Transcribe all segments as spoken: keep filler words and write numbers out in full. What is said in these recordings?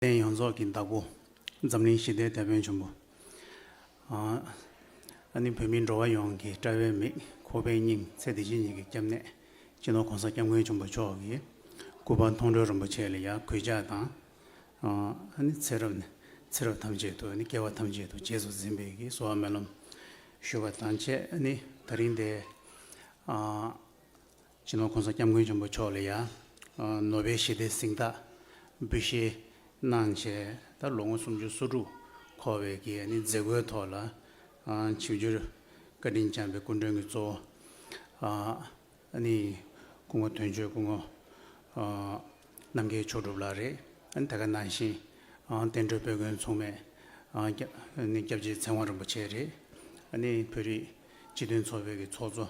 ལྡན་ཡོངས་རྫོགས་ཀྱི་བདག་པོ། འཛམ་གླིང་ཞི་བདེའི་དེད་དཔོན་ཆེན་པོ། ཨ་ནི་བོད་མིའི་འགྲོ་བ་ཡོངས་ཀྱི་དཔྲལ་བའི་མིག། ཁོག་པའི་སྙིང་། ཚེ་འདི་ཕྱི་གཉིས་ཀྱི་སྐྱབས་གནས། སྤྱི་ནོར་༸གོང་ས་༸སྐྱབས་མགོན་ཆེན་པོ་མཆོག་གི་སྐུ་པར་མཐོང་གྲོལ་རིན་པོ་ཆེ་ལ་ཡང་གུས་ཕྱག་དང་། ཨ་ནི་ཚེ་རབས་ནས་ཚེ་རབས་ཐམས་ཅད་དུ། ཨ་ནི་སྐྱེ་བ་ཐམས་ཅད་དུ་རྗེས་སུ་འཛིན་པའི་གི་གསོལ་བ་སྨོན་ལམ་ཞུ་བ་དང་བཅས། ཨ་ནི་ད་རིང་འདིར་ཨ་སྤྱི་ནོར་༸གོང་ས་༸སྐྱབས་མགོན་ཆེན་པོ་མཆོག་ལ་ཡང་ཨ་ནོ་བེལ་ཞི་བདེའི་གཟེངས་རྟགས་འབུལ་བཞེས་གནང་བྱས། ད་ལོ་ངོ་སུམ་ཅུ་སོ་དྲུག་འཁོར་བའི་གི་ཨ་ནི་མཛད་སྒོའི་ཐོག་ལ་ཨ་ཆིབས་བསྒྱུར་བཀའ་དྲིན་བསྐྱངས་པའི་སྐུ་མགྲོན་གྱི་གཙོ་བོ། ཨ་ཨ་ནི་སྐུ་ངོ་དོན་གཅོད་སྐུ་ངོ་ཨ་རྣམ་རྒྱལ་མཆོག་གྲུབ་ལགས་རེད། ཨ་ནི་དེ་ག་ནང་བཞིན་ཨ་བསྟན་འགྲོའི་དཔལ་མགོན་མཚུངས་མེད། ཨ་སྐྱབས་ཨ་ནི་སྐྱབས་རྗེ་ཚེ་དབང་རིན་པོ་ཆེ་རེད། ཨ་ནི་བོད་རིགས་སྤྱི་མཐུན་ཚོགས་པའི་གི་ཚོགས་གཙོ་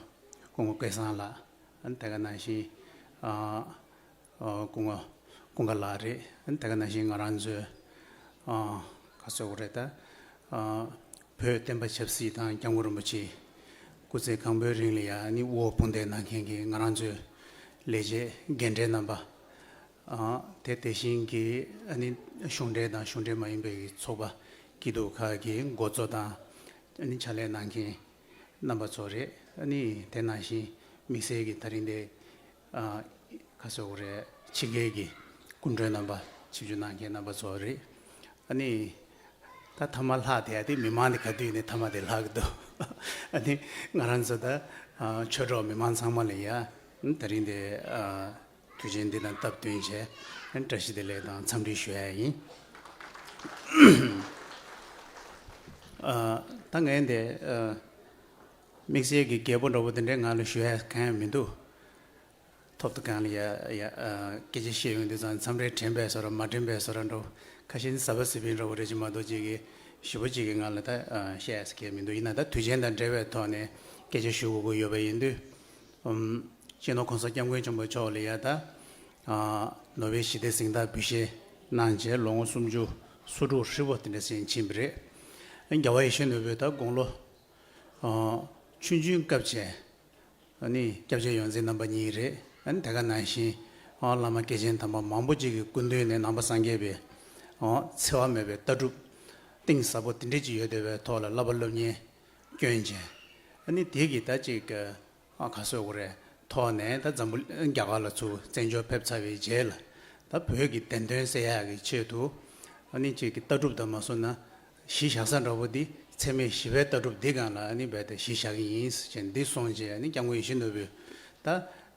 སྐུ་ངོ་སྐལ་བཟང་ལགས། ཨ་ནི་དེ་ག་ནང་བཞིན་ཨ་ཨ་སྐུ་ངོ་ཀུན་དགའ་ལགས་རེད། ཨ་ནི་དེ་ག་ནང་བཞིན་ང་རང་ཚོའི་ཨ་ག་ཟེར་དགོས་རེད། ད་ཨ་བོད་བསྟན་པ་ཆབ་སྲིད་དང་༸སྐྱབས་མགོན་རིན་པོ་ཆེ་སྐུ་ཚེ་གང་པོའི་རིང་ལ་ཡང་ནི་དབུ་འོག་དཔུང་འདེགས་གནང་མཁན་གྱི་ང་རང་ཚོའི་ལས་བྱེད་རྒན་གྲས་རྣམ་པ། ཨ་དེ་དེ་བཞིན་གྱི་ཨ་ནི་གཞུང་འབྲེལ་དང་གཞུང་འབྲེལ་མ་ཡིན་པའི་ཚོགས་པ་སྐྱིད་སྡུག་ཁག་གི་འགོ་གཙོ་དང་། ཨ་ནི་ཕྱག་ལས་གནང་མཁན་རྣམ་པ་ཚོ་རེད། ཨ་ནི་དེ་ནང་བཞིན་དམིགས་བསལ་གྱི་ད་རིང་འདི་ཨ་ག་ཟེར་དགོས་རེད། ཕྱི་རྒྱལ་གྱི་སྐུ་མགྲོན་རྣམ་པ། ཆིབས་བསྒྱུར་གནང་མཁན་རྣམ་པ་ཚོ་རེད། ཨ་ནི་ད་མཐའ་མ་ལྷག་བསྡད་ཡ་དེ་མི་མང་དེ་ག་དུས་ནས་མཐའ་མ་དེ་ལྷག་གི་འདུག་ཨ་ནི་ང་རང་ཚོ་ད་ཨ་ཆོས་གྲོགས་མི་མང་ཚང་མ་ལ་ཡ་ད་རིང་འདི་ཨ་དུས་ཆེན་འདི་དང་སྟབས་བསྟུན་བྱས་བཀྲ་ཤིས་བདེ་ལེགས་དང་འཚམས་འདྲི་ཞུ་ཡ་ཡིན། ཨ་ད་ངས་འདི་ཨ་དམིགས་བསལ་གྱི་རྒྱས་པོ་འདྲ་པོ་དེ་འདྲའི་ང་ལ་ཞུ་ཡ་གང་ཡང་མི་འདུག་ཐོབ་ཐང་སྒང་ལ་ཡ་ཡ་ཨ་སྐད་ཆ་བཤད་ཡོང་དུས་ཙང་མཚམས་རེ་དྲན་པའི་བཟོ་འདྲ་མ་དྲན་པའི་བཟོ་འདྲ་འདྲ་པོ། ཁ་ཤས་ནི་ཟབ་པ་ཟབ་པིན་འདྲ་པོ་རེད་ཅེས་མ་གཏོགས་ཅིག་གི་ཞིབ་པོ་ཅིག་གི་ང་ལ་ད་ཨ་བཤད་ཡ་ཟེར་མཁན་མི་འདུག་ཡིན་ན་ད་དུས་ཆེན་དང་འབྲེལ་བའི་ཐོག་ནས་སྐད་ཆ་ཞུ་དགོས་ཀྱི་ཡོད་པ་ཡིན་དུས། ཨམ་སྤྱི་ནོར་༸གོང་ས་༸སྐྱབས་མགོན་ཆེན་པོ་མཆོག་ལ་ཡ་ད་ཨ་ནོ་བེལ་ཞི་བདེའི་གཟེངས་རྟགས་འབུལ་བཞེས་གནང་བྱས་ལོ་ངོ་སུམ་ཅུ་སོ་དྲུག་ཧྲིལ་པོ་དེ་འདྲ་ཟིན་ཕྱིན་པ་རེད། རྒྱལ་བ་ཡིད་བཞིན་ནོར་བུས་ད་དགུང་ལོ་ཨ་ཆུང་ཆུང་སྐབས་བྱས། ཨ་ནི་སྐྱབས་རྗེ་ཡོངས་འཛིན་རྣམ་པ་གཉིས་རེད། ཨ་ནི་དེ་ག་ནང་བཞིན་ཨ་བླ་མ་སྐྱེས་ཆེན་དམ་པ་མང་པོ་ཅིག་གི་སྐུ་མདུན་ནས་ནང་པ་སངས་རྒྱས་པའི་ཨ་འཚེ་བ་མེད་པའི་ལྟ་གྲུབ་གཏིང་ཟབ་པོ་དེ་འདྲ་ཅིག་ཡོད་བསྡད་པའི་ཐོག་ལ་བསླབ་པ་སློབ་གཉེར་བསྐྱོན་བྱས། ཨ་ནི་དེ་གི་ད་ཅིག་ཨ་ག་ཟེར་དགོས་རེད། ཐོག་ནས་ད་འཛམ་བུ་རྒྱ་གར་ལ་ཚུར་བཙན་བྱོལ་ཕེབས་ཚར་བའི་རྗེས་ལ་ད་བོད་ཀྱི་བདེན་དོན་གསལ་ཡག་གི་ཆེད་དུ། ཨ་ནི་ཅིག་གི་ལྟ་གྲུབ་དང་མ་སོང་ན་གཞི་བཞག་ས་འདྲ་པོ་འདི་འཚེ་མེད་ཞི་བའི་ལྟ་གྲུབ་འདི་སྒང་ལ་ཨ་ནི་རྦད་དེ་གཞི་བཞག་གི་ཡིན་ཟེར་བྱས་འདི་གསུངས་རྗེས། ཨ་ནི་སྐྱབས་མགོན་ཡིད་བཞིན་ནོར་བུས་ད་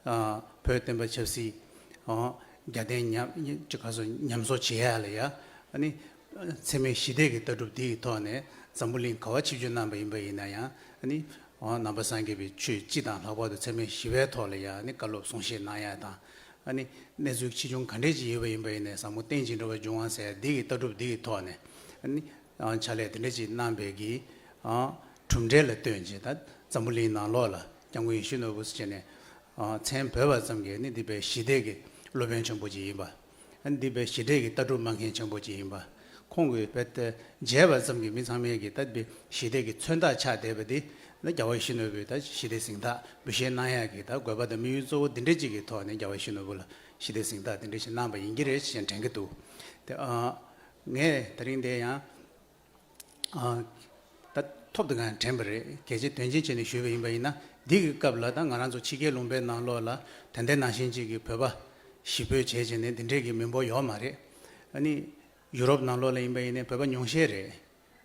ཨ་བོད་བསྟན་པ་ཆབ་སྲིད་ཨ་རྒྱལ་བསྟན་ཉམས་ཅིག་ག་སོ་ཉམས་གསོ་བྱེད་ཡ་ལ་ཡ། ཨ་ནི་འཚེ་མེད་ཞི་བདེ་གི་ལྟ་གྲུབ་འདི་ཡི་ཐོག་ནས་འཛམ་བུ་གླིང་ག་བ་ཆིབས་བསྒྱུར་གནང་པ་ཡིན་པ་ཡིན་ན་ཡང་། ཨ་ནི་ཨ་ནང་པ་སངས་རྒྱས་པའི་ཆོས་སྤྱི་དང་ལྷག་པར་དུ་འཚེ་མེད་ཞི་བའི་ཐོག་ལ་ཡ་ཨ་ནི་བཀའ་སློབ་གསུང་བཤད་གནང་ཡ་དང་། ཨ་ནི་གནས་ཚུལ་ཆེ་ཆུང་ག་འདྲས་ཅིག་ཡོད་པ་ཡིན་པ་ཡིན་ནའི་བཟང་པོ་བསྟན་ཅིང་འགྲོ་བ་འབྱུང་བ་ཟེར་འདི་གི་ལྟ་གྲུབ་འདི་གི་ཐོག་ནས། ཨ་ནི་ཨ་ཕྱག་ལས་དེ་འདྲས་ཅིག་གནང་པའི་གི་ཨ་གྲུབ་འབྲས་ལ་ལྟོས་བྱས་ད་འཛམ་བུ་གླིང་ནང་ལོགས་ལ་སྐྱབས་མགོན་ཡིད་བཞིན་ནོར་བུ་ཟེར་བྱས་ནས་ཨ་མཚན་འབོད་པ་ཙམ་གྱིས་ནི་འདི་དཔེ་ཞི་བདེ་གི་སློབ་དཔོན་ཆེན་པོ་ཅིག་ཡིན་པ། ཨ་ནི་འདི་དཔེ་ཞི་བདེ་གི་ལྟ་གྲུབ་སྨྲ་མཁན་ཆེན་པོ་ཅིག་ཡིན་པ། ཁོང་གིས་དཔེ་དེ་མཇལ་བ་ཙམ་གྱིས་མི་ཚང་མས་ཀྱིས་ད་དཔེ་ཞི་བདེ་གི་མཚོན་རྟགས་ཆགས་བསྡད་པ་འདི་ནི་རྒྱལ་བ་ཡིད་བཞིན་ནོར་བུས་ད་ཞི་བདེ་གཟེངས་རྟགས་འབུལ་བཞེས་གནང་ཡག་གི་ད་དགོས་པ་དང་དམིགས་ཡུལ་གཙོ་བོ་འདི་འདྲ་ཅིག་གི་ཐོག་ནས་རྒྱལ་བ་ཡིད་བཞིན་ནོར་བུ་ལ་ཞི་བདེ་གཟེངས་རྟགས་འདི་འདྲ་ཞིག་གནང་པ་ཡིན་གྱི་རེད་ཅེས་དྲན་གྱི་འདུག་དེ་ཨ་ངས་ད་རིང་འདིར་ཡང་ཨ་ད་ཐོབ་ཐང་གང་དྲན་པ་རེད། གལ་ཆེ་དོན་ཆེན་བྱས་ནས་ཞུས་པ་ཡིན་པ་ཡིན་ན། འདི་གི་སྐབས་ལ་ད་ང་རང་ཚོ་ཕྱི་རྒྱལ་ལུང་པའི་ནང་ལོགས་ལ་ད་ལྟའི་ནང་བཞིན་ཅིག་གི་བོད་པ་གཞིས་སྤོས་བྱས་བྱས་ནས་འདི་འདྲས་ཀྱི་མི་འབོར་ཡོད་མ་རེད། ཨ་ནི་ཡུ་རོབ་ནང་ལོགས་ལ་ཡིན་པ་ཡིན་ནའི་བོད་པ་ཉུང་ཤས་རེད།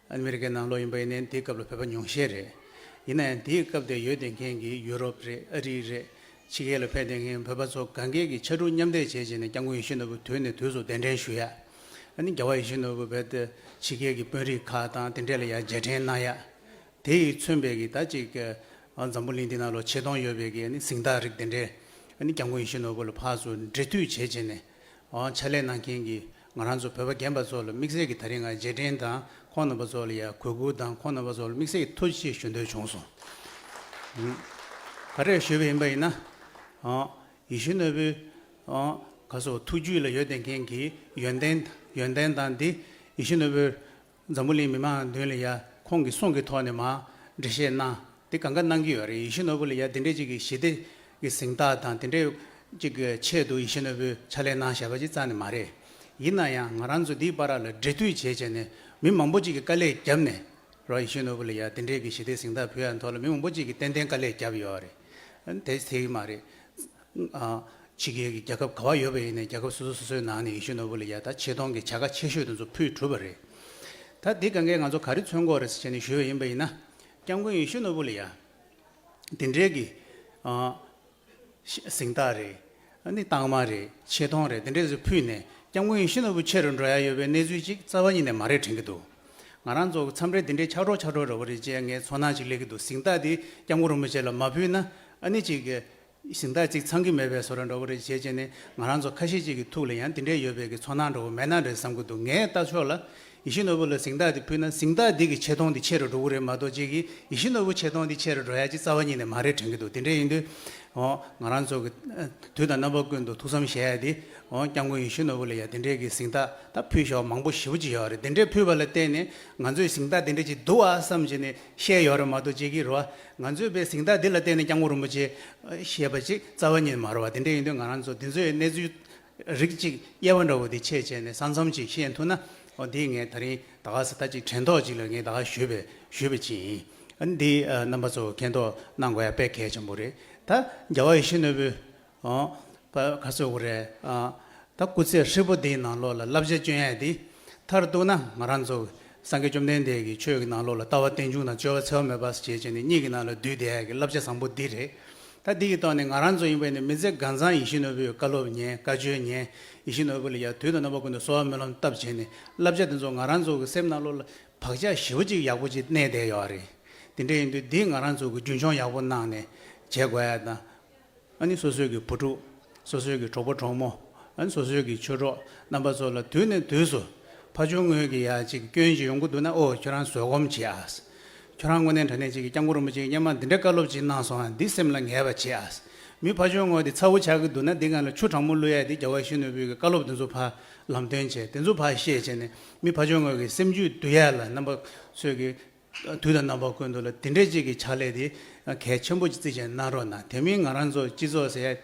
ཨ་མི་རི་ཀའི་ནང་ལོགས་ཡིན་པ་ཡིན་ནའི་དེའི་སྐབས་ལ་བོད་པ་ཉུང་ཤས་རེད། ཡིན་ན་ཡང་དེའི་སྐབས་དེ་ཡོད་བསྡད་མཁན་གྱི་ཡུ་རོབ་རེད། ཨ་རི་རེད། ཕྱི་རྒྱལ་ལ་ཕེབས་བསྡད་མཁན་བོད་པ་ཚོ་གང་གས་ཀྱི་ཕྱར་གྲུ་མཉམ་འདེགས་བྱས་བྱས་ནས་སྐྱབས་མགོན་ཡིད་བཞིན་ནོར་བུ་དུས་ནས་དུས་སུ་གདན་འདྲེན་ཞུ་ཡ། ཨ་ནི་རྒྱལ་བ་ཡིད་བཞིན་ནོར་བུ་རྦད་དེ་ཕྱི་རྒྱལ་གྱི་དཔོན་རིགས་ཁག་དང་དེ་འདྲས་ལ་ཡང་རྗེས་དྲན་གནང་ཡ། དེ་ཡིས་མཚོན་པའི་གི་ད་ཅིག་ཨ་འཛམ་བུ་གླིང་འདི་ནང་ལོ་ཆེ་མཐོང་ཡོད་པའི་གི་ཨ་ནི་གཟེངས་རྟགས་རིགས་དེ་འདྲས་ཨ་ནི་སྐྱབས་མགོན་ཡིད་བཞིན་ནོར་བུ་ལ་ཕར་ཚུར་འབྲེལ་མཐུད་བྱས་བྱས་ནས། ཨ་ཕྱག་ལས་གནང་མཁན་གྱི་ང་རང་ཚོ་བོད་པ་རྒན་པ་ཚོ་ལ་དམིགས་བསལ་གྱི་ད་རིང་ང་རྗེས་དྲན་དང་ཁོང་རྣམ་པ་ཚོ་ལ་ཡང་གུས་བཀུར་དང་ཁོང་རྣམ་པ་ཚོ་ལ་དམིགས་བསལ་གྱི་ཐུགས་རྗེ་ཆེ་ཞུ་འདོད་བྱུང་སོང་། ཨ་ག་རེ་ཞུས་པ་ཡིན་པ་ཡིན་ན། ཨ་ཡིད་བཞིན་ནོར་བུའི་ཨ་ག་སོ་ཐུགས་རྒྱུད་ལ་ཡོད་བསྡད་མཁན་གྱི་ཡོན་ཏན་ཡོན་ཏན་དང་འདི་ཡིད་བཞིན་ནོར་བུའི་འཛམ་བུ་གླིང་མི་མང་མདུན་ལ་ཡ་ཁོང་གི་གསུང་གི་ཐོག་ནས་མར་འགྲེལ་བཤད་གནང་། དེ་གང་ག་གནང་གི་ཡོད་རེད། ཡིད་བཞིན་ནོར་བུ་ལ་ཡ་དེ་འདྲས་ཅིག་གི་ཞི་བདེ་གི་གཟེངས་རྟགས་དང་དེ་འདྲས་ཅིག་གི་ཆེད་དུ་ཡིད་བཞིན་ནོར་བུས་ཕྱག་ལས་གནང་བཞག་པ་ཅིག་རྩ་ནས་མ་རེད། ཡིན་ན་ཡང་ང་རང་ཚོ་འདིའི་བར་ལ་འབྲེལ་མཐུད་བྱས་བྱས་ནས་མི་མང་པོ་ཅིག་གིས་དཀའ་ལས་བརྒྱབ་ནས་རོ། ཡིད་བཞིན་ནོར་བུ་ལ་ཡ་དེ་འདྲའི་གི་ཞི་བདེ་གཟེངས་རྟགས་ཕུལ་ཡ་ཐོག་ལ་མི་མང་པོ་ཅིག་གིས་ཏན་ཏན་དཀའ་ལས་བརྒྱབ་ཡོད་རེད། དེ་དེ་གི་མ་རེད། ཕྱི་རྒྱལ་གྱི་རྒྱལ་ཁབ་ག་བ་ཡོད་པ་ཡིན་ནའི་རྒྱལ་ཁབ་སོ་སོ་སོ་སོའི་ནང་ནས་ཡིད་བཞིན་ནོར་བུ་ལ་ཡ་ད་ཆེ་མཐོང་གི་བྱ་དགའ་ཆེ་ཤོས་དེ་ཚོ་ཕུལ་གྲུབ་པ་རེད། ད་འདི་གང་གས་ང་ཚོ་ག་རེ་མཚོན་གྱི་ཡོད་རེད་ཟེར་བྱས་ནས་ཞུས་པ་ཡིན་པ་ཡིན་ན། སྐྱབས་མགོན་ཡིད་བཞིན་ནོར་བུ་ལ་ཡ་དེ་འདྲའི་གི་གཟེངས་རྟགས་རེད། ཨ་ནི་རྟགས་མ་རེད། ཆེ་མཐོང་རེད། དེ་འདྲས་ཟིག་ཕུལ་ནས་སྐྱབས་མགོན་ཡིད་བཞིན་ནོར་བུ་ཆེ་རུ་འགྲོ་ཡ་ཡོད་པའི་གནས་ཚུལ་ཅིག་རྩ་བ་ཉིད་ནས་མ་རེད་དྲན་གྱི་འདུག་ང་རང་ཚོ་མཚམས་རེ་དེ་འདྲའི་ཆགས་གྲོགས་ཆགས་གྲོགས་འདྲ་བོ་རེད་ཅེས་ངས་ཚོར་སྣང་ཅིག་སླེབས་ཀྱི་འདུག་གཟེངས་རྟགས་དེ་སྐྱབས་མགོན་རིན་པོ་ཆེ་ལ་མ་ཕུལ་ན་ཨ་ནི་ཅིག་གི་གཟེངས་རྟགས་ཅིག་ཚང་གི་མེད་པའི་བཟོ་འདྲ་འདྲ་བོ་རེད་བྱས་བྱས་ནས་ང་རང་ཚོ་ཁ་ཤས་ཅིག་གི་ཐུགས་ལ་ཡང་དེ་འདྲས་ཡོད་པའི་གི་ཚོར་སྣང་འདྲ་བོ་མེད་ན་འདྲ་བསམ་གྱི་འདུག་ངའི་ལྟ་ཕྱོགས་ལ། ཡིད་བཞིན་ནོར་བུ་ལ་གཟེངས་རྟགས་དེ་ཕུལ་ན་གཟེངས་རྟགས་འདི་གི་ཆེ་མཐོང་འདི་ཆེ་རུ་འགྲོ་གི་རེད་མ་གཏོགས་ཅིག་གིས་ཡིད་བཞིན་ནོར་བུ་ཆེ་མཐོང་འདི་ཆེ་རུ་འགྲོ་ཡ་ཅིག་རྩ་བ་ཉིད་ནས་མ་རེད་དྲན་གྱི་འདུག་དེ་འདྲ་ཡིན་དུས། འོ། ང་རང་ཚོ་གི་དུས་དང་རྣམ་པ་ཀུན་ཏུ་ཐུགས་བསམ་བཞེས་ཡ་དེ། འོ། སྐྱབས་མགོན་ཡིད་བཞིན་ནོར་བུ་ལ་ཡ་དེ་འདྲའི་གི་གཟེངས་རྟགས་ད་ཕུལ་ཞོག་མང་པོ་ཞེ་པོ་ཅིག་ཡོད་རེད། དེ་འདྲའི་ཕུལ་བ་ལ་བརྟེན་ནས་ང་ཚོས་གཟེངས་རྟགས་དེ་འདྲ་ཅིག་འདུག་ཨ་བསམ་བྱས་ནས་བཤད་ཡོད་རེད་མ་གཏོགས་ཅིག་གིས་རེད་བ། ང་ཚོས་པའི་གཟེངས་རྟགས་འདི་ལ་བརྟེན་ནས་སྐྱབས་མགོན་རིན་པོ་ཆེ་བཤད་པ་ཅིག་རྩ་བ་ཉིད་མ་རེད་བ། དེ་འདྲ་ཡིན་དུས་ང་རང་ཚོ་དེ་ཚོའི་གནས་ཚུལ། རིགས་གཅིག་དབྱེ་བ་འདྲ་བོ་དེ་ཕྱེ་བྱས་ནས་ས་མཚམས་གཅིག་ཤེས་ཐུབ་ན། འོ་འདི་ངས་ད་རིང་ད་ག་ས་ད་ཅིག་དྲན་ཐོག་ཅིག་ལ་ངས་ད་ག་ཞུས་པའི་ཞུས་པའི་ཅིག་ཡིན། ཨ་ནི་འདི་ཨ་རྣམ་པ་ཚོ་མཁྱེན་རྟོགས་གནང་དགོས་ཡ་དཔེ་གལ་ཆེན་པོ་རེད། ད་རྒྱལ་བ་ཡིད་བཞིན་ནོར་བུའི་ཨ་ད་ག་ཚོད་དགོས་རེད། ཨ་ད་སྐུ་ཚེ་ཧྲིལ་པོ་འདིའི་ནང་ལོགས་ལ་བསླབ་བྱ་སྤྱོད་ཡ་འདི་མཐར་གཏུགས་ན་ང་རང་ཚོ་སངས་རྒྱས་བཅོམ་ལྡན་འདས་ཀྱི་ཆོས་ཀྱི་ནང་ལོགས་ལ་ལྟ་བ་རྟེན་འབྱུང་དང་སྤྱོད་པ་འཚེ་བ་མེད་པ་ཞེས་བྱས་ནས་གཉིས་ཀྱི་ནང་ལ་འདུས་བསྡད་ཡ་གི་བསླབ་བྱ་བཟང་པོ་འདི་རེད། ད་འདི་ཡི་ཐོག་ནས་ང་རང་ཚོ་ཡིན་པ་ཡིན་ན་མི་ཚེ་གང་ཚང་ཡིད་བཞིན་ནོར་བུའི་བཀའ་སློབ་ཉན། བཀའ་ཆོས་ཉན། ཡིད་བཞིན་ནོར་བུ་ལ་ཡ་དུས་དང་རྣམ་པ་ཀུན་ཏུ་གསོལ་བ་སྨོན་ལམ་བཏབ་བྱས་ནས་བསླབ་བྱ་དེ་ཚོ་ང་རང་ཚོ་གི་སེམས་ནང་ལོགས་ལ་བག་ཆགས་ཞེ་པོ་ཅིག་ཡག་པོ་ཅིག་གནས་བསྡད་ཡོད་རེད། དེ་འདྲ་ཡིན་དུས་འདི་ང་རང་ཚོ་གི་རྒྱུན་འཁྱོངས་ཡག་པོ་གནང་ནས་བྱེད་དགོས་ཡ་དང་། ཨ་ནི་སོ་སོའི་གི་བུ་ཕྲུག་སོ་སོའི་གི་གྲོགས་པོ་གྲོགས་མོ། ཨ་ནི་སོ་སོའི་གི་ཆོས་གྲོགས་རྣམ་པ་ཚོ་ལ་དུས་ནས་དུས་སུ་ཕ་ཆུང་ངོས་ཀྱི་ཡ་ཅིག་སྐྱོན་ཅིག་ཡོང་གི་འདུག་ན། ཨོ་ཁྱོད་རང་བཟོད་སྒོམ་བྱེད་ཨ། ཁྱོད་རང་དངོས་གནས་དྲང་གནས་ཅིག་གི་སྐྱབས་མགོན་རིན་པོ་ཆེས་སྔོན་མ་འདི་འདྲའི་བཀའ་སློབ་ཅིག་གནང་སོང་ཨ། འདི་སེམས་ལ་ངེས་པ་བྱེད་ཨ། མི་ཕ་ཆུང་ངོས་དེ་ཚ་བོ་ཆགས་ཀྱི་འདུག་ན་འདི་སྒང་ལ་ཆུ་གྲང་མོ་བླུག་ཡ་དེ་རྒྱལ་བ་ཡིད་བཞིན་ནོར་བུའི་གི་བཀའ་སློབ་དེ་ཚོ་ཕར་ལམ་སྟོན་བྱས། དེ་ཚོ་ཕར་བཤད་བྱས་ནས་མི་ཕ་ཆུང་ངོས་ཀྱི་སེམས་རྒྱུད་འདུལ་ཡ་ལ་རྣམ་པ་ཚོས་གི་དུས་དང་རྣམ་པ་ཀུན་ཏུ་ལ་དེ་འདྲའི་ཅིག་གི་ཕྱག་ལས་དེ་གལ་ཆེན་པོ་ཅིག་བརྩིས་བྱས་གནང་རོགས་གནང་། དེ་མིན་ང་རང་ཚོ་སྤྱི་ཚོགས་ཟེར་ཡ་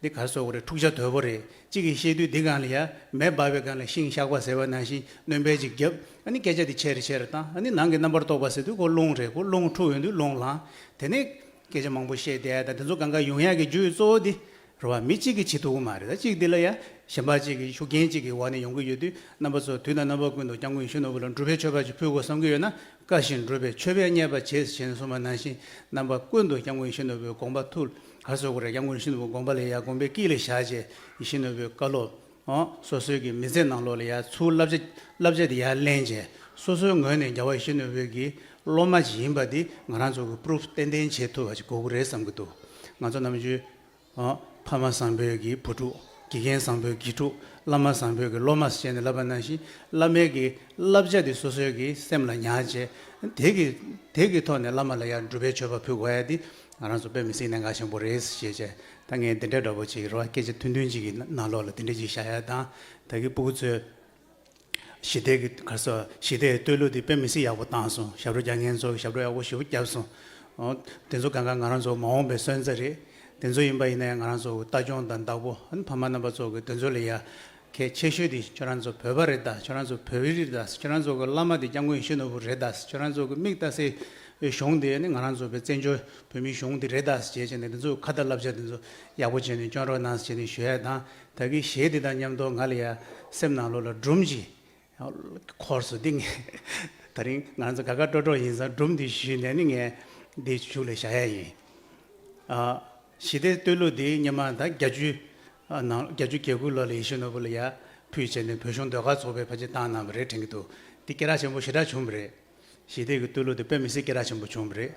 འདི་ག་རེ་ཟེར་དགོས་རེད། འཁྲུག་ཆ་དོད་པོ་རེད། གཅིག་གིས་བཤད་དུས་འདི་སྒང་ལ་ཡ་མེ་འབར་བའི་སྒང་ལ་ཤིང་གཤགས་པ་ཟེར་བ་ནང་བཞིན་སྣོན་པ་ཅིག་བརྒྱབ། ཨ་ནི་སྐད་ཆ་དེ་ཆེ་རུ་ཆེ་རུ་བཏང་། ཨ་ནི་ནང་གི་རྣམ་པར་རྟོག་པ་ཟེར་དུས་ཁོ་རླུང་རེད། ཁོ་རླུང་འཁྲུག་ཡོང་དུས་རླུང་ལངས། དེ་ནས་སྐད་ཆ་མང་པོ་བཤད་བསྡད་ཡ་དང་དེ་ཚོ་གང་ག་ཡོང་ཡ་གི་རྒྱུ་གཙོ་བོ་འདི་རེད་བ། མི་གཅིག་གིས་བྱེད་ཐུབ་ཀྱི་མ་རེད། ད་གཅིག་འདི་ལ་ཡ་གཞན་པ་གཅིག་གིས་ཤུགས་རྐྱེན་གཅིག་གི་འོག་ནས་ཡོང་གི་ཡོད་དུས་རྣམ་པ་ཚོ་དུས་དང་རྣམ་པ་ཀུན་ཏུ་སྐྱབས་མགོན་ཡིད་བཞིན་ནོར་བུ་ལ་སྒྲུབ་པའི་མཆོད་པ་ཅིག་ཕུལ་དགོས་བསམ་གྱི་ཡོད་ན། བཀའ་བཞིན་སྒྲུབ་པའི་མཆོད་པས་མཉེས་པ་བྱེད་ཅེས་གསུངས་པ་ནང་བཞིན་རྣམ་པ་ཀུན་ཏུ་སྐྱབས་མགོན་ཡིད་བཞིན་ནོར་བུའི་དགོངས་པ་ཐུགས་ག་རེ་ཟེར་དགོས་རེད། སྐྱབས་མགོན་ཡིད་བཞིན་ནོར་བུའི་དགོངས་པ་ལ་ཡ་དགོངས་པའི་དཀྱིལ་ལ་བཞག་བྱས་ཡིད་བཞིན་ནོར་བུའི་བཀའ་སློབ། འོ། སོ་སོའི་གི་མི་ཚེ་ནང་ལོགས་ལ་ཡ་ཚུར་བསླབ་བྱ་བསླབ་བྱ་དེ་ཡར་ལེན་བྱས་སོ་སོའི་ངོས་ནས་རྒྱལ་བ་ཡིད་བཞིན་ནོར་བུའི་གི་སློབ་མ་ཅིག་ཡིན་པ་འདི་ང་རང་ཚོ་གི་པུ་རུབ་ཏན་ཏན་བྱེད་ཐུབ་པ་ཅིག་དགོས་ཀྱི་རེད་བསམ་གྱི་འདུག་ང་ཚོ་ནམ་རྒྱུན། འོ། ཕ་མ་བཟང་པོའི་གི་བུ་ཕྲུག་དགེ་རྒན་བཟང་པོའི་དགེ་ཕྲུག་བླ་མ་བཟང་པོའི་གི་སློབ་མ་ཟེར་ནས་ལབ་པ་ནང་བཞིན་བླ་མའི་གི་བསླབ་བྱ་དེ་སོ་སོའི་གི་སེམས་ལ་ཉར་བྱས། དེ་གི་དེ་གི་ཐོག་ནས་བླ་མ་ལ་ཡང་སྒྲུབ་པའི་མཆོད་པ་ཕུལ་དགོས་ཡ་དེ་ང་རང་ཚོ་དཔེ་མི་སྲིད་གནད་འགག་ཆེན་པོ་རེད་ཞེས་བྱས། ད་ངས་འདི་འདྲའི་འདྲ་པོ་ཅིག་རེད་བ། སྐད་ཆ་ཐུང་ཐུང་ཅིག་གི་ནང་ལོགས་ལ་འདི་འདྲ་ཅིག་བཤད་ཡ་དང་། ད་གི་སྤུ་གུ་ཚོས་ཞི་བདེ་གི་ག་རེ་ཟེར། ཞི་བདེའི་བསྟོད་གླུ་འདི་དཔེ་མི་སྲིད་ཡག་པོ་བཏང་སོང་། ཞབས་བྲོ་རྒྱག་མཁན་ཚོ་ཞབས་བྲོ་ཡག་པོ་ཞེ་པོ་བརྒྱབ་སོང་། འོ། དེ་ཚོ་གང་ག་ང་རང་ཚོ་མ་འོངས་པའི་སོན་རྩ་རེད། དེ་ཚོ་ཡིན་པ་ཡིན་ན་ཡང་ང་རང་ཚོ་གི་ལྟ་སྐྱོང་དང་བདག་པོ། ཨ་ནི་ཕ་མ་རྣམ་པ་ཚོ་གི་དེ་ཚོ་ལ་ཡ་གལ་ཆེ་ཤོས་དེ་ཁྱོད་རང་ཚོ་བོད་པ་རེད་ད། ཁྱོད་རང་ཚོ་བོད་རིགས་རེད་ད། ཁྱོད་རང་ཚོ་གི་བླ་མ་དེ་སྐྱབས་མགོན་ཡིད་བཞིན་ནོར་བུ་རེད་ད། ཁྱོད་རང་ཚོ་གི་མིག་ལྟ་སའི་གཞུང་དེ་ནི་ང་རང་ཚོ་བའི་བཙན་བྱོལ་བོད་མིའི་གཞུང་དེ་རེད་ད་ཟེར་བྱས་ནས་དེ་ཚོ་ཁ་ཏ་བསླབ་བྱ་དེ་ཚོ་ཡག་པོ་བྱས་ནས་སྐྱོན་རོགས་གནང་ཟེར་བྱས་ནས་ཞུ་ཡ་དང་། ད་གི་གཞས་དེ་དང་མཉམ་དུ་ང་ལ་ཡ་སེམས་ནང་ལོགས་ལ་སྒྲུང་ཅིག་འཁོར་སོང་། འདི་ངས་ད་རིང་ང་ཚོ་དགའ་དགའ་སྤྲོ་སྤྲོ་ཡིན་ཙང་སྒྲུང་འདི་ཞུས་ནས་ནི་ངས་འདི་གཞུག་ལ་བཞག་ཡ་ཡིན། ཨ། ཞི་བདེའི་བསྟོད་གླུ་འདི་སྔོན་མ་ད་བརྒྱད་ཅུ་ནང་བརྒྱད་ཅུ་གྱ་དགུ་ལོ་ལ་ཡིད་བཞིན་ནོར་བུ་ལ་ཡ་ཕུལ་བྱས་ནས་བོད་གཞུང་ཟློས་གར་ཚོགས་པས་ཕལ་ཆེར་བཏང་གནང་བ་རེད་དྲན་གྱི་འདུག་འདི་སྐད་གྲགས་ཆེན་པོ་ཞེ་དྲག་བྱུང་བ་རེད། ཞི་བདེ་གི་བསྟོད་གླུ་དེ་དཔེ་མི་སྲིད་སྐད་གྲགས་ཆེན་པོ་བྱུང་བ་རེད།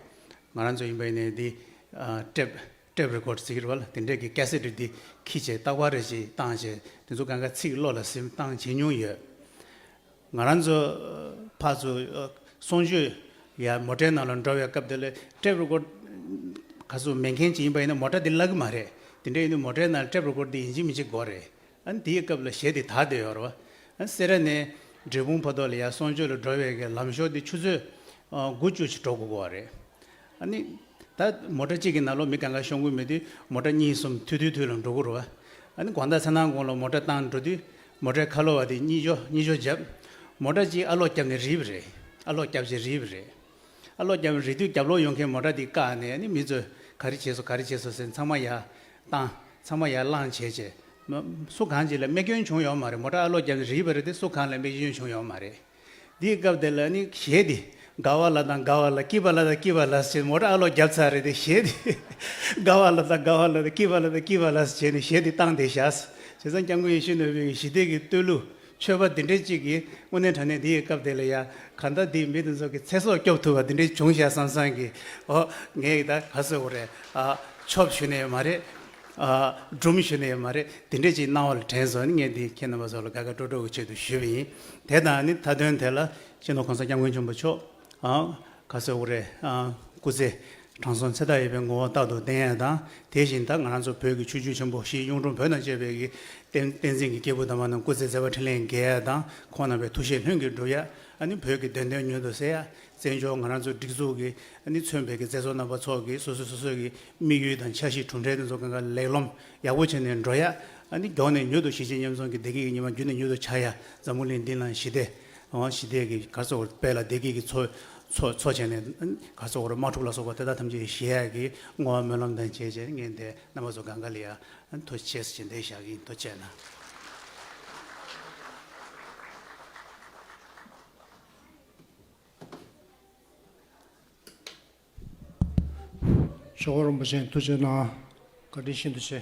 ང་རང་ཚོ་ཡིན་པ་ཡིན་ནའི་འདི་ཨ་ཊེབ་ཊེབ་རི་ཀོཌ་ཟེར་གྱི་རེད་བ། དེ་འདྲས་ཀྱི་ཀེ་སེཊ་འདི་འཁྱེར་བྱས་རྟག་པར་རེ་ཞིག་བཏང་བྱས་དེ་ཚོ་གང་ག་ཚིག་བློ་ལ་སིམ་བཏང་བྱེད་མྱོང་ཡོད། ང་རང་ཚོ་ཕར་ཚུར་གསུང་ཆོས་ཡ་མོ་ཊའི་ནང་ལ་འགྲོ་བའི་སྐབས་དེ་ལ་ཊེབ་རི་ཀོཌ་ག་ཚོད་མེད་མཁན་ཅིག་ཡིན་པ་ཡིན་ན་མོ་ཊ་འདི་བརླག་གི་མ་རེད། དེ་འདྲས་ཡིན་དུས་མོ་ཊའི་ནང་ཊེབ་རི་ཀོཌ་འདི་ཡིན་གཅིག་མིན་གཅིག་དགོས་རེད། ཨ་ནི་དེའི་སྐབས་ལ་གཞས་དེ་དར་བསྡད་ཡོད་རེད་བ། ཨ་ནི་སེ་ར་ནས་འབྲས་སྤུངས་བར་དུ་ལ་ཡ་གསུང་ཆོས་ལ་འགྲོ་བའི་གི་ལམ་ཞོར་དེ་ཆུ་ཚོད་ཨ་དགུ་བཅུ་ཞིག་འགྲོ་དགོས་ཀྱི་ཡོད་རེད། ཨ་ནི་ད་མོ་ཊ་གཅིག་གི་ནང་ལོགས་མི་གང་ག་ཤོང་གི་མེད་དུས་མོ་ཊ་གཉིས་གསུམ་མཐུད་མཐུད་མཐུད་ལ་འགྲོ་གི་རེད་བ། ཨ་ནི་དགོང་དག་མཚན་ནག་གུང་ལ་མོ་ཊ་བཏང་འགྲོ་དུས་ མོ་ཊའི་ཁ་ལོ་བ་དེ་གཉིད་ཤོར་གཉིད་ཤོར་བརྒྱབ། མོ་ཊ་གཅིག་ཨ་ལོག་བརྒྱབ་ནས་རིལ་བ་རེད། ཨ་ལོག་བརྒྱབ་བྱས་རིལ་བ་རེད། ཨ་ལོག་རྒྱབ་རེད་དུས་རྒྱབ་ལོག་ཡོང་མཁན་མོ་ཊ་དེ་བཀག་ནས་ནི་མི་ཚོས་ག་རེ་བྱས་སོང་ག་རེ་བྱས་སོང་ཟེར་ཚང་མ་ཡར་བཏང་། ཚང་མ་ཡར་བླངས་བྱས་བྱས། མ་སུ་གང་ཅིག་ལ་རྨས་སྐྱོན་བྱུང་ཡོད་མ་རེད། མོ་ཊ་ཨ་ལོག་རྒྱབ་ནས་རིལ་བ་རེད་དེ་སུ་གང་ལ་རྨས་སྐྱོན་བྱུང་ཡོད་མ་རེད། དེའི་སྐབས་དེ་ལ་ནི་གཞས་དེ་དགའ་བ་ལ་དང་དགའ་བ་ལ་སྐྱིད་པ་ལ་དང་སྐྱིད་པ་ལ་ཟེར་མོ་ཊ་ཨ་ལོག་རྒྱབ་ཚར་རེད་དེ་གཞས་དེ་དགའ་བ་ལ་དང་དགའ་བ་ལ་དང་སྐྱིད་པ་ལ་དང་སྐྱིད་པ་ལ་ཟེར་བྱས་ནས་གཞས་དེ་བཏང་བསྡད་བཞག་བྱས་ཙང་སྐྱབས་མགོན་ཡིད་བཞིན་ནོར་བུའི་ཞི་བདེ་གི་བསྟོད་གླུ་མཆོད་པ་འདི་འདྲ་གཅིག་གིས་དངོས་གནས་དྲང་གནས་འདི་ཡི་སྐབས་དེ་ལ་ཡ་གང་ལྟར་འདིས་མི་དེ་ཚོ་གི་ཚེ་སྲོག་སྐྱོབ་ཐུབ་པ་འདི་འདྲ་བྱུང་ཤག་བསམ་བསམ་གི་ཨོ་ངས་ད་ག་ཟེར་དགོས་རེད། ཨ་ཆོབ་ཞུ་ནས་མ་རེད། ཨ་སྒྲུང་ཞུ་ནས་མ་རེད། འདི་འདྲ་ཅིག་སྣང་བ་ལ་དྲན་སོང་ནི་ངས་འདི་ཁྱེད་རྣམ་པ་ཚོ་ལ་དགའ་དགའ་སྤྲོ་སྤྲོ་གི་ཆེད་དུ་ཞུས་པ་ཡིན། དེ་དང་ནི་མཐའ་དོན་དེ་ལ་སྤྱི་ནོར་གོང་ས་སྐྱབས་མགོན་ཆེན་པོ་མཆོག་ཨ་ག་ཟེར་དགོས་རེད། ཨ་སྐུ་ཚེ་དྲང་སྲོང་ཚེ་མཐའ་ཡས་པའི་ངོ་བོ་རྟག་ཏུ་བརྟན་ཡ་དང་། དེ་བཞིན་ད་ང་རང་ཚོ་བོད་ཀྱི་ཆོས་བརྒྱུད་ཆེན་པོ་བཞི་གཡུང་དྲུང་བོན་དང་བཅས་པའི་གི་བསྟན་བསྟན་འཛིན་གྱི་སྐྱེས་བུ་དམ་པ་རྣམས་སྐུ་ཚེ་མཛད་པ་འཕྲིན་ལས་རྒྱས་ཡ་དང་། ཁོང་རྣམ་པའི་ཐུགས་བཞེད་ལྷུན་གྱིས་འགྲུབ་ཡ། ཨ་ནི་བོད་ཀྱི་བདེན་དོན་མྱུར་དུ་གསལ་ཡ། བཙན་བྱོལ་ང་རང་ཚོའི་སྒྲིག་འཛུགས་ཀྱི་ཨ་ནི་མཚོན་པའི་གི་མཛད་གཙོ་རྣམ་པ་ཚོ་གི་སོ་སོ་སོ་སོའི་གི་དམིགས་ཡུལ་དང་འཆར་གཞི་གྲུབ་འབྲས་དེ་ཚོ་གང་ག་ལེགས་ལམ་ཡག་པོ་བྱས་ནས་འགྲོ་ཡ། ཨ་ནི་མགྱོགས་ནས་མྱུར་དུ་གཞིས་བྱེས་མཉམ་འཛོམས་ཀྱི་བདེ་སྐྱིད་ཀྱི་ཉི་མ་མགྱོགས་ནས་མྱུར་དུ་འཆར་ཡ། འཛམ་བུ་གླིང་འདི་ནང་ཞི་བདེ་འོང་ཞི་བདེ་གི་ག་ཚོད་དཔལ་ལ་བདེ་སྐྱིད་ཀྱི་འཚོ་འཚོ་འཚོ་བྱས་ནས་ག་ཚོད་དམག་འཁྲུག་ལ་སོགས་པ་དེ་དག་ཐམས་ཅད་ཞི་ཡ་གི་བསྔོ་བ་སྨོན་ལམ་དང་བཅས་བྱས་ངས་འདི་རྣམ་པ་ཚོ་གང་ག་ལ་ཡ་ཐུགས་རྗེ་ཆེ་ཟེར་འདི་བཞག་གི་ཡིན། ཐུགས་རྗེ་གནང་། ཞོགས་རིན་པོ་ཆེ་ཐུགས་རྗེ་གནང་། བཀའ་དྲིན་ཤིན་ཏུ་ཆེ།